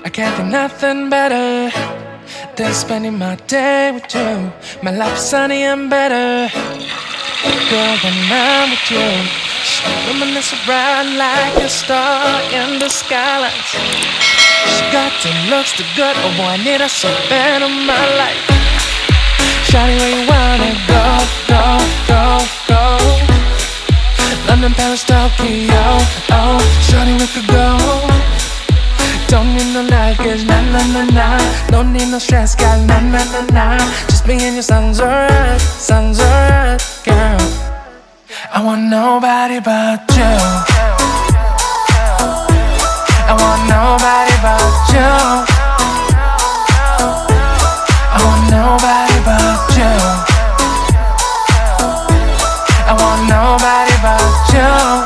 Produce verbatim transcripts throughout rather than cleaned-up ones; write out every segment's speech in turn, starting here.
I can't think nothing better than spending my day with you. My life is sunny and better, girl, when I'm with you. She reminisce around like a star in the skylight. She got the looks, the good, oh boy, I need her so bad in my life. Shawty, where you wanna go, go, go, go? London, Paris, Tokyo, oh, shawty, we could go. Don't need no luggage, na, na, na, na. Don't need no stress, gal, na, na, na, na. Just me and you, sounds alright, sounds alright, girl. I want nobody but you. I want nobody but you. I want nobody but you. I want nobody but you.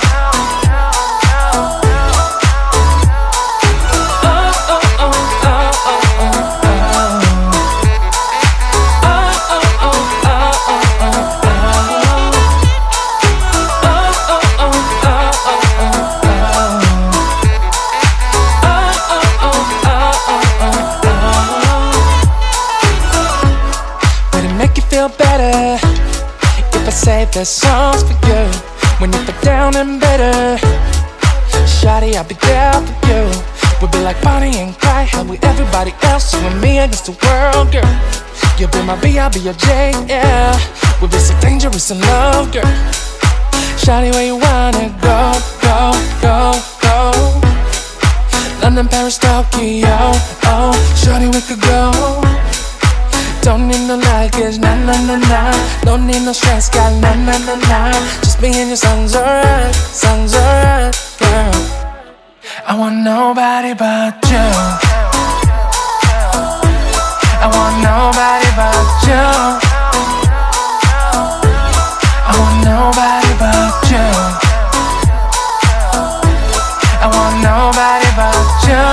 Would it make you feel better if I say the songs for you when you feel down and bitter? Shawty, I'll be there for you. We'll be like Bonnie and Clyde, how we everybody else, you and me against the world, girl. You'll be my B, I'll be your J, yeah. We'll be so dangerous in love, girl. Shawty, where you wanna go, go, go, go? London, Paris, Tokyo, oh, shawty, we could go. Don't need no luggage, na, na, na, na. Don't need no stress, gal, na, na, na, na. Just me and you, sounds alright, sounds alright, girl. I want nobody but you. I want nobody but you. I want nobody but you. I want nobody but you.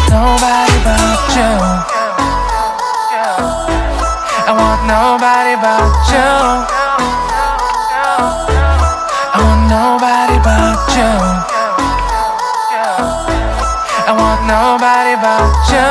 Nobody but you. I want nobody but you. I want nobody but you. I want nobody but you.